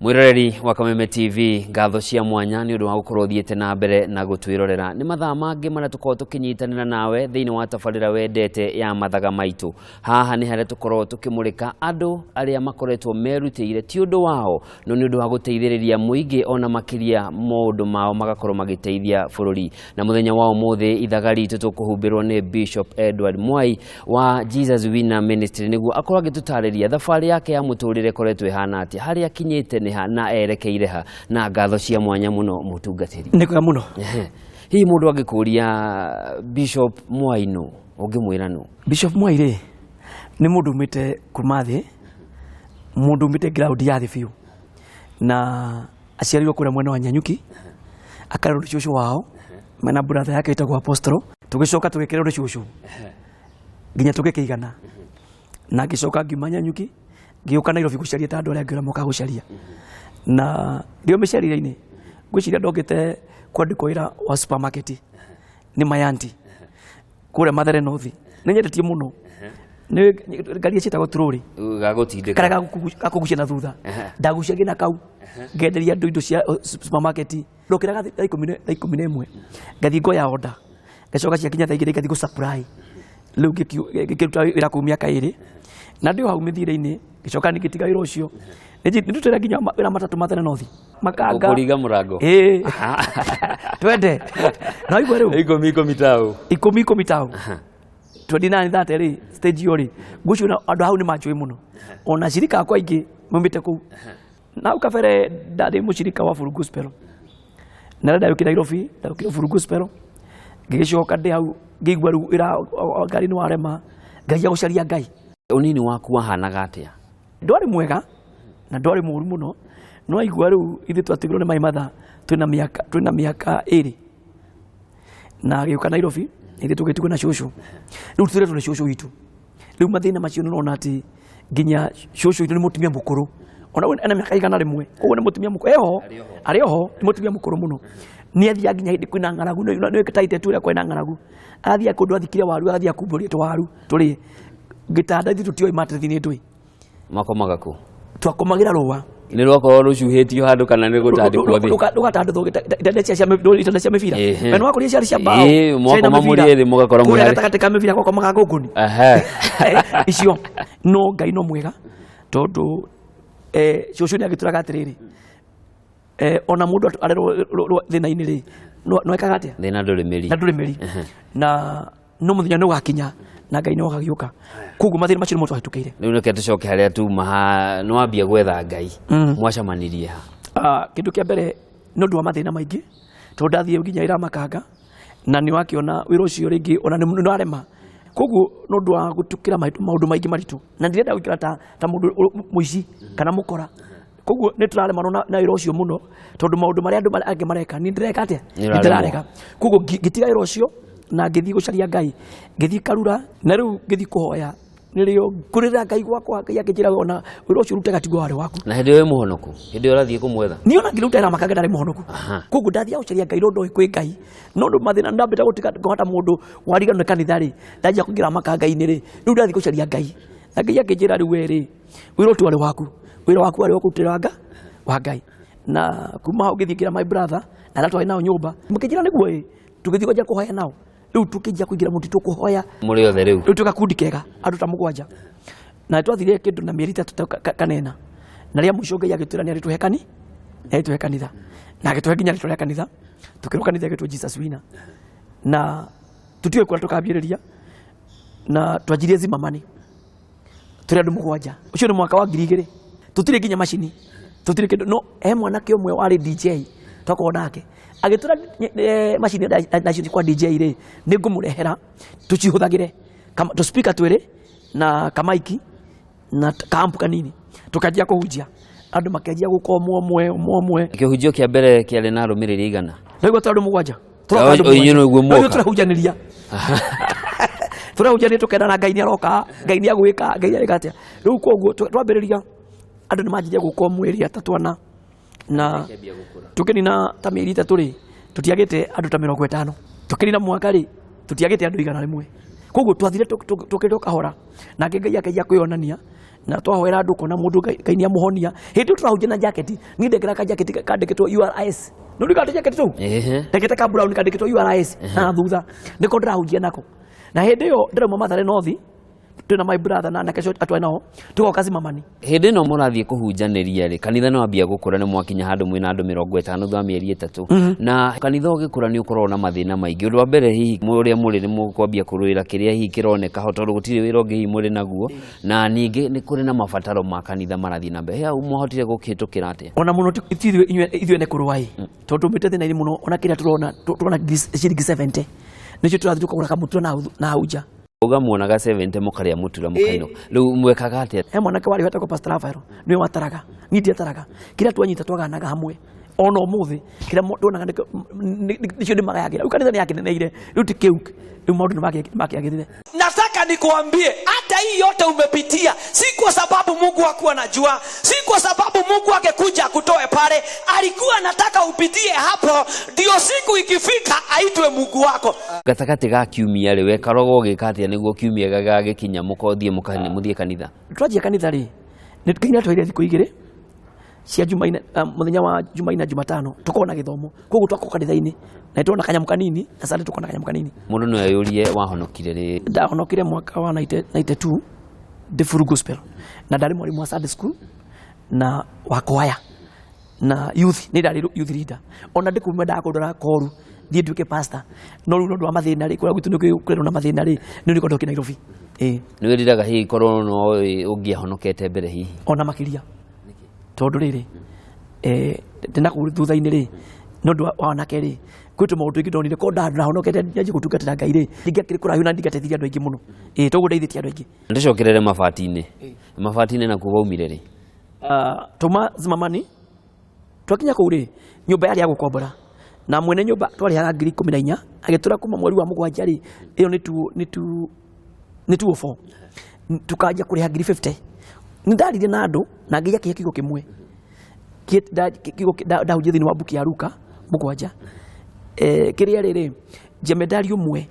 Mwiroreri wa Kameme TV, ngatho cia mwanya nĩ ũndũ wa gũkorwo ũthiĩte na mbere na gũtwĩrorera. Nĩ mathaa mangĩ marĩa tũkoragwo tũkĩnyitanĩra nawe thĩinĩ wa tabarĩra wendete ya Mathaga Maitũ. Haha nĩ harĩa tũkoragwo tũkĩmũrĩka andũ arĩa makoretwo merutĩire ti ũndũ wao no nĩ ũndũ wa gũteithĩrĩria mũingĩ ona makĩria maũndũ mao magakorwo magĩteithia bũrũri. Na mũthenya wa ũmũthĩ ithaga ritũ tũkũhumbĩrwo nĩ Bishop Edward Mwai wa Jesus Winner Ministry nĩguo akorwo agĩtũtarĩria thabarĩ yake ya mũtũrĩre ĩkoretwo ĩhana atĩa, harĩa akinyĩte nĩ ha na erekeire ha, na ngatho cia mwanya mũno mũtungatĩri. Nĩ kwega mũno. Hihi mũndũ angĩkũria Bishop Mwai nũ, ũngĩmwĩra nũ? Bishop Mwai rĩ, nĩ mũndũ umĩte kuma thĩ, mũndũ umĩte ground ya thĩ biũ, na aciarirwo kũrĩa mwena wa Nyanyuki, akarerwo nĩ cũcũ wao mena brother yake ĩtagwo Apostle, tũgĩcoka tũgĩkĩrerwo nĩ cũcũ nginya tũgĩkĩigana, na ngĩcoka ngiuma Nyanyuki ngĩũka Nairobi gũcaria ta andũ arĩa angĩ ũrĩa mokaga gũcaria, na ndĩ o mĩcarĩre-inĩ ngwĩciria ndokĩte kwandĩkwo wĩra wa supermarket nĩ Mayanti kũrĩa Mathare North. Nĩ nyendetie mũno nĩ ngari ciĩtagwo troli, gagũtindĩka, karĩa gakũgucia na thutha, ndaguciagia na kau ngenderia andũ indo cia supermarket. Ndokĩraga thaa 11 ngathiĩ ngoya order, ngacoka ciakinya thaa 2 ngathiĩ gũ supply. Rĩu ngĩkĩruta wĩra kũu mĩaka 2 na ndĩ o hau mĩthiĩre-inĩ, ngĩcoka ngĩtiga wĩra ũcio. Nĩ ndutĩra nginya wĩra matatũ Mathare North, makanga. Kũringa mũrango. Ĩĩ, twende na waigua rĩu. 10 10 tau. 10 10 tau, 29 30 rĩ, stage ĩyo rĩ, ngwĩciria andũ hau nĩ manjũĩ mũno, ona cirika akwa aingĩ maumĩte kũu. Na hau kabere ndarĩ mũcirika wa Full Gospel, na rĩrĩa ndagĩũkire Nairobi ndagĩũkire Full Gospel, ngĩgĩcoka ndĩ hau ngĩigua rĩu wĩra wa ngari nĩ warema, ngeria gũcaria Ngai. Ũnini waku wahanaga atĩa? Ndwarĩ mwega na ndwarĩ mũru mũno, no aigua rĩu ithuĩ twatigirwo nĩ mai mathaa twĩna mĩaka 2 na agĩũka Nairobi, ithuĩ tũgĩtigwo na cũcũ. Rĩu tũretwo nĩ cũcũ witũ. Rĩu mathĩna macio nĩ ũrona atĩ nginya cũcũ witũ nĩ mũtumia mũkũrũ, ona we ena mĩaka 100, koguo nĩ mũtumia mũkũrũ, eho arĩ oho, nĩ mũtumia mũkũrũ mũno. Nĩ athiaga nginya hĩndĩ kwĩna ng'aragu, nĩ taite tu ũrĩa kwĩna ng'aragu, agathiĩ kũndũ athikire waru, agathiĩ akumbũria tũwaru tũrĩe. Gĩtanda ithuĩ tũtioĩ mattress nĩ ndũĩ. Makomaga kũ? Twakomagĩra rũa. Nĩ rwakorwo rũcuhĩtio handũ kana nĩ gũtandĩkwo thĩ? Rũgatandĩkwo itanda cia mĩbira. Na nĩ wakũria ciarĩ cia mbaũ. Ĩĩ, ciarĩ na mwakoma mĩbira. mũrĩ erĩ mũgakorwo mwĩ Kũrĩa gatagatĩ ka mĩbira gwakomaga ngũngũni icio. No Ngai no mwega tondũ cũcũ nĩ agĩtũraga atĩrĩrĩ, ona mũndũ arerwo thĩna-inĩ rĩ, no ekaga atĩa? Thĩna ndũrĩ mĩri. Na ndũrĩ mĩri, na no mũthenya nĩ ũgakinya na Ngai nĩ ũgagĩũka. Koguo mathĩna macio nĩmo twahĩtũkĩire. Rĩu reke tũcoke harĩa tuma ha, nĩ wambia gwetha Ngai. Mwacemanirie ha? Ah, kĩndũ kĩa mbere nĩ ũndũ wa mathĩna maingĩ, tondũ ndathiĩ nginya wĩra makanga na nĩ wakĩona wĩra ũcio rĩngĩ ona nĩ warema, koguo nĩ ũndũ wa gũtukĩra maũndũ maingĩ maritũ, na ndirenda gũikara ta mũndũ mũici kana mũkora. Koguo nĩ tũraremanwo na wĩra ũcio mũno, tondũ maũndũ marĩa andũ angĩ mareka niĩ ndĩreka atĩa? Nĩ ũraremwo. Ndĩrarega. Koguo ngĩtiga wĩra ũcio na ngĩthiĩ gũcaria Ngai, ngĩthiĩ Karura, na rĩu ngĩthiĩ kũhoya, nĩrĩo ngũrĩra Ngai gwakwa. Ngai akĩnjĩra we ona wĩra ũcio ũrutaga tiguo warĩ waku. Na hĩndĩ ĩyo wĩ mũhonoku, hĩndĩ ĩyo ũrathiĩ kũmwetha? Niĩ ona ngĩruta wĩra makanga ndarĩ mũhonoku. Koguo ndathiaga gũcaria Ngai no ndoĩ kwĩ Ngai, no ũndũ mathĩna ndambĩte gũtiga ngahota mũndũ wariganwo nĩ kanitha rĩ, ndanjia kũingĩra makanga-inĩ rĩ, rĩu ndathiĩ gũcaria Ngai na Ngai akĩnjĩra rĩu we rĩ, wĩra ũcio warĩ waku, wĩra waku warĩ wa kũrutĩra wa Ngai. Na kuma hau ngĩthiĩ ngĩra my brother na arĩa twarĩ nao nyũmba, makĩnjĩra nĩguo ĩ, tũgĩthiĩ kwanjia kũhoya nao. Rĩu tũkĩnjia kũingĩra mũtitũ kũhoya. Mũrĩ othe rĩu? Rĩu twĩ gakundi kega, andũ ta 7, na twathire kĩndũ na mĩeri 3 kanena, na rĩa mũico Ngai agĩtwĩra nĩ arĩtũhe kanitha, na agĩtũhe nginya rĩtwa rĩa kanitha. Tũkĩrwo kanitha ĩgĩtwo Jesus Winner, na tũtiũĩ kũrĩa tũkambĩrĩria, na twanjirie Zimmerman tũrĩ andũ 7. Ũcio nĩ mwaka wa 2000. Tũtirĩ nginya macini, tũtirĩ kĩndũ, no he mwanake ũmwe warĩ DJ twakorwo nake agĩtũra macini nacio kwa DJ rĩ, nĩ ngũmũrehera tũcihũthagĩre, tũ speaker twĩrĩ na kamaiki na kampu kanini. Tũkanjia kũhunjia, andũ makĩanjia gũka ũmwe ũmwe ũmwe ũmwe. Kĩhunjio kĩa mbere kĩarĩ na arũmĩrĩri igana? Naigua tũrĩ andũ 7. Tũroka andũ inyuĩ nĩguo 7. muoka. Tũrahunjanĩria, tũrahunjanĩria, tũkenana, Ngai nĩ aroka, Ngai nĩ agwĩka, Ngai nĩ areka atĩa. Rĩu koguo twambĩrĩria, andũ nĩ manjirie gũka mweri atatũ ana, na tũkĩnina ta mĩeri 3 rĩ, tũtiagĩte andũ ta 50. Tũkĩnina mwaka rĩ, tũtiagĩte andũ 100. Koguo twathire tũkĩrĩ kahora, nake Ngai akĩanjia kwĩyonania. Na twahoera andũ ũkona mũndũ Ngai nĩ amũhonia. Hĩndĩ ĩyo tũrahunjia na jaketi, niĩ ndekĩra ka jaketi kandĩkĩtwo URS. Nĩ ũrigana tũjaketi tũu? Ndekĩte ka brown kandĩkĩtwo URS na thutha, nĩko ndĩrahunjia nako. Na hĩndĩ ĩyo ndĩrauma Mathare North, twĩna my brother na anake acio atwarĩ nao, tũgoka Zimmerman. Hĩndĩ ĩno mũrathiĩ kũhunjanĩria rĩ, kanitha nĩ wambia gũkũra, nĩ mwakinya handũ mwĩna andũ 50 thutha wa mĩeri 3. Na kanitha ũgĩkũra nĩ ũkoragwo na mathĩna maingĩ. Ũndũ wa mbere hihi ũrĩa mũrĩ nĩ mũkwambia kũrũĩra kĩrĩa hihi kĩroneka ho, tondũ gũtirĩ wĩra ũngĩ hihi mũrĩ naguo. Na ningĩ nĩ kũrĩ na mabataro ma kanitha marathiĩ na mbere. Hau mwahotire gũkĩhĩtũkĩra atĩa? Ona mũno ti ithuĩ ene kũrũa ĩ, tondũ tumĩte thĩna-inĩ mũno. Ona kĩrĩa tũrona, tũrona ciringi 70 nĩcio tũrathiĩ tũkagũra kamũtura na hau nja. Uga muonaga 70 mũkarĩa mũtura mũkainũka. Rĩu mwekaga atĩa? He mwanake warĩ wetagwo Pastor Raphael, nĩwe wataraga, niĩ ndiataraga. Kĩrĩa twanyita twaganaga hamwe. Ona ũmũthĩ kĩrĩa tuonaga nĩcio ndĩmagayagĩra. Rĩu kanitha nĩyakĩneneire, rĩu ti kĩu, rĩu maũndũ nĩmakĩagĩrire. Nataka nikuambie hata hii yote umepitia si kwa sababu Mungu hakuwa anajua, si kwa sababu Mungu angekuja akutoe pale, alikuwa anataka upitie hapo ndio siku ikifika aitwe Mungu wako. Gatagatĩ ga kiumia rĩ, wekarogwo ũgĩka atĩa nĩguo kiumia gĩgagĩkinya mũkothiĩ mũthiĩ kanitha? Twanjia kanitha rĩ, nĩ nginya twaire thikũ igĩrĩ cia Jumaine, mũthenya wa Jumaine na Jumatano tũkorwo na gĩthomo, koguo twakorwo kanitha-inĩ na nĩtwona kanyamũ kanini, na Sunday tũkona kanyamũ kanini. Mũndũ no eyũrie wahonokire rĩ? Ndahonokire mwaka wa 92 ndĩ full gospel, na ndarĩ mwarimũ wa Sunday school na wa choir na youth, nĩ ndarĩ youth leader. Ona ndĩ kuma ndakũndora koru thiĩ nduĩke pastor, no rĩu nĩ ũndũ wa mathĩna rĩ, kũrĩa gwitũ nĩ kũrĩ na mathĩna rĩ, nĩ nĩ ndoke Nairobi. Nĩ wĩriraga hihi korwo no ũngĩahonokete mbere hihi? Ona makĩria, tondũ rĩrĩ, ndĩna kũu thutha-inĩ rĩ, nĩ ũndũ wa anake rĩ, kwĩ tũmaũndũ tũingĩ ndonire, korwo ndahonokete nyanjie gũtungatĩra Ngai rĩ, ndingĩakĩrĩ kũraihu na ndingĩateithirie andũ aingĩ mũno. Toguo ndeithĩtie andũ aingĩ. Ndĩcokerere mabati-inĩ. Mabati-inĩ nakuo waumire rĩ? Tuma Zimamani, twakinya kũu rĩ, nyũmba yarĩ ya gũkombora, na mwene nyũmba twarĩhaga ngiri ikũmi na inya, agĩtũra kuma mweri wa mũgwanja rĩ, ĩyo nĩ two oh four. Tukanjia kũrĩha ngiri 50. Nĩ ndaririe na andũ na ngĩgĩa kĩhe kiugo kĩmwe. Ndahunjia thĩinĩ wa mbuku ya Luka mũgwanja. Kĩrĩa rĩrĩ, jemedari ũmwe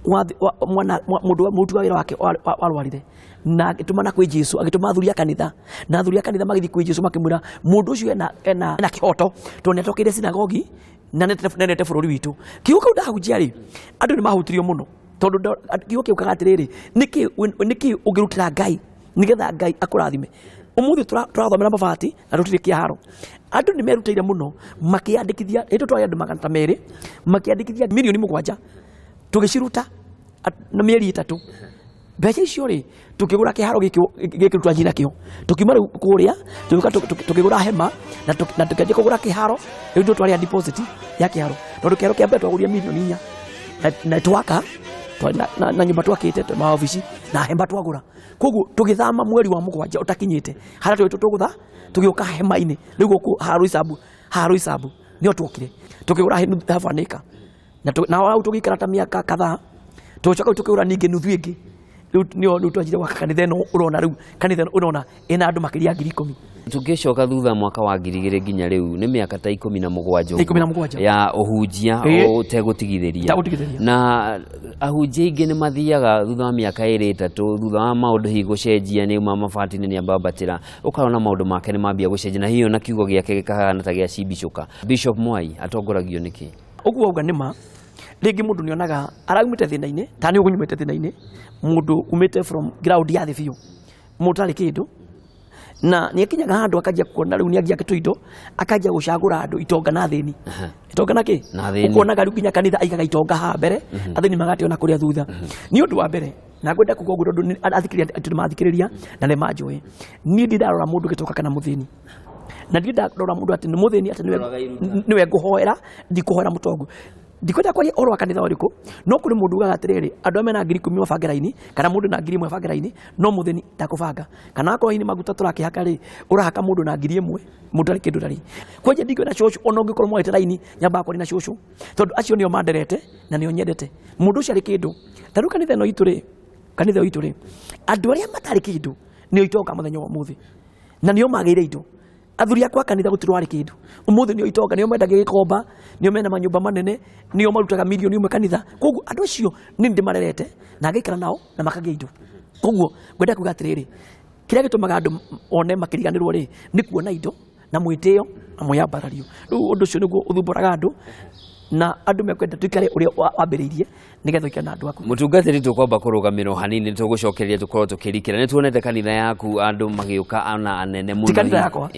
mũndũ wa mũruti wa wĩra wake warwarire, na agĩtũmana kwĩ Jesu, agĩtũma athuri a kanitha, na athuri a kanitha magĩthiĩ kwĩ Jesu makĩmwĩra mũndũ ũcio ena kĩhoto tondũ nĩatokeire sinagogi na nĩendete bũrũri witũ. Kiugo kĩu ndahunjia rĩ, andũ nĩ mahutirio mũno, tondũ kiugo kĩu kaga atĩrĩrĩ, nĩkĩ ũngĩrutĩra Ngai nĩgetha Ngai akũrathime. Ũmũthĩ tũrathomera mabati na tũtirĩ kĩharo. Andũ nĩ merutĩire mũno makĩandĩkithia, hĩndĩ twarĩ andũ magana ta merĩ, makĩandĩkithia mirioni mũgwanja, tũgĩciruta na mĩeri 3. Mbeca icio rĩ, tũkĩgũra kĩharo gĩkĩ rĩu twanjia nakĩo. Tũkiuma rĩu kũrĩa, tũgĩũka tũkĩgũra hema, na tũkĩanjia kũgũra kĩharo, rĩu ndio twarĩha deposit ya kĩharo. Tondũ kĩharo kĩa mbere twagũrire mirioni 4. Na twaka, na nyũmba twakĩte, maobici, na hema twagũra. Koguo tũgĩthama mweri wa mũgwanja ũtakinyĩte, harĩa twĩ tũgũtha, tũgĩũka hema-inĩ. Rĩu gũkũ haha Roysambu, nĩho twokire. Tũkĩgũra half an acre. Na hau tũgĩikara ta mĩaka kadhaa, tũgĩcoka rĩu tũkĩgũra ningĩ nuthu ĩngĩ. Rĩu nĩho rĩu twanjire gwaka kanitha ĩno ũrona rĩu, kanitha ĩno ũrona ĩna andũ makĩria ya ngiri ikũmi. Tũngĩcoka thutha mwaka wa ngiri igĩrĩ nginya rĩu, nĩ mĩaka ta ikũmi na mũgwanja ũguo. Ikũmi na mũgwanja. Ya ũhunjia ũtegũtigithĩria. Ũtegũtigithĩria. Na ahunjia aingĩ nĩ mathiaga thutha wa mĩaka ĩrĩ ĩtatũ, thutha wa maũndũ hihi gũcenjia, nĩ uma mabati-inĩ nĩ ambambatĩra, ũkarona maũndũ make nĩ mambia gũcenjia, na hihi ona kiugo gĩake gĩkahana ta gĩacimbicũka. Bishop Mwai atongoragio nĩkĩ? Ũguo wauga nĩ ma, rĩngĩ mũndũ nĩonaga araumĩte thĩna-inĩ, ta nĩ ũguo nyumĩte thĩna-inĩ, mũndũ umĩte from ground ya thĩ biũ, mũndũ ũtarĩ kĩndũ, na nĩakinyaga handũ akanjia kuona rĩu nĩanjia tũindo, akanjia gũcagũra andũ itonga na athĩni. Itonga na kĩ? Na athĩni. Ũkonaga rĩu nginya kanitha aigaga itonga haha mbere, athĩni magateo na kũrĩa thutha. Nĩ ũndũ wa mbere, na ngwenda kuga ũguo tondũ athikĩrĩria andũ nĩmathikĩrĩria na nĩmanjũĩ. Niĩ ndirĩ ndarora mũndũ gĩtonga kana mũthĩni. Na ndirĩ ndarora mũndũ atĩ nĩ mũthĩni atĩ nĩwe ngũhoera, ndikũhoera mũtongu. Ndikwenda kwaria ũhoro wa kanitha ũrĩkũ, no kũrĩ mũndũ ugaga atĩrĩrĩ, andũ arĩa mena ngiri ikũmi mabange raini, kana mũndũ na ngiri ĩmwe abange raini, no mũthĩni ndakũbanga. Kana akorwo hihi nĩ maguta tũrakĩhaka rĩ, ũrahaka mũndũ na ngiri ĩmwe, mũndũ ndarĩ kĩndũ ndarĩ. Kwanja ndingĩona cũcũ, ona ũngĩkorwo mwagĩte raini, nyambaga kwaria na cũcũ, tondũ acio nĩo manderete na nĩo nyendete. Mũndũ ũcio arĩ kĩndũ. Ta rĩu kanitha ĩno itũ rĩ, kanitha ũyũ witũ rĩ, andũ arĩa matarĩ kĩndũ nĩo itonga mũthenya wa ũmũthĩ, na nĩo magĩire indo. Athuri akwa kanitha gũtirĩ warĩ kĩndũ, ũmũthĩ nĩo itonga, nĩo mendagia gĩkomba, nĩo mena manyũmba manene, nĩo marutaga mirioni ĩmwe kanitha. Koguo andũ acio nĩ ndĩmarerete na ngaikara nao na makagĩa indo. Koguo ngwenda kuga atĩrĩrĩ, Kĩrĩa gĩtũmaga andũ one makĩriganĩrwo rĩ, nĩ kuona indo na mwĩtĩo na mwĩyambarario. Rĩu ũndũ ũcio nĩguo ũthumbũraga andũ, na andũ mekwenda tũikare ũrĩa wambĩrĩirie nĩgetha ũikare na andũ aku. Mũtungatĩri, tũkwamba kũrũgamĩrwo hanini, tũgũcokereria tũkorwo tũkĩrikĩra. Nĩ tuonete kanitha yaku andũ magĩũka ona anene mũno. Ti kanitha yakwa.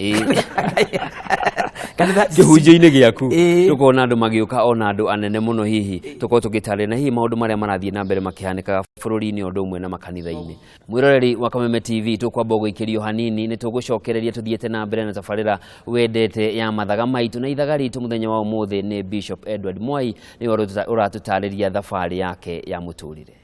Kanitha kĩhunjio-inĩ gĩaku. Ĩĩ. Tũkona andũ magĩũka ona andũ anene mũno, hihi tũkorwo tũgĩtarĩria na hihi maũndũ marĩa marathiĩ na mbere makĩhanĩkaga bũrũri-inĩ o ũndũ ũmwe na makanitha-inĩ. Mwĩroreri wa Kameme TV, tũkwamba gũikĩrio hanini, nĩ tũgũcokereria tũthiĩte na mbere na tabarĩra wendete ya Mathaga Maitũ, na ithaga ritũ mũthenya wa ũmũthĩ nĩ Bishop Edward Mwai, nĩwe ũratũtarĩria thabarĩ yake ya mũtũrĩre.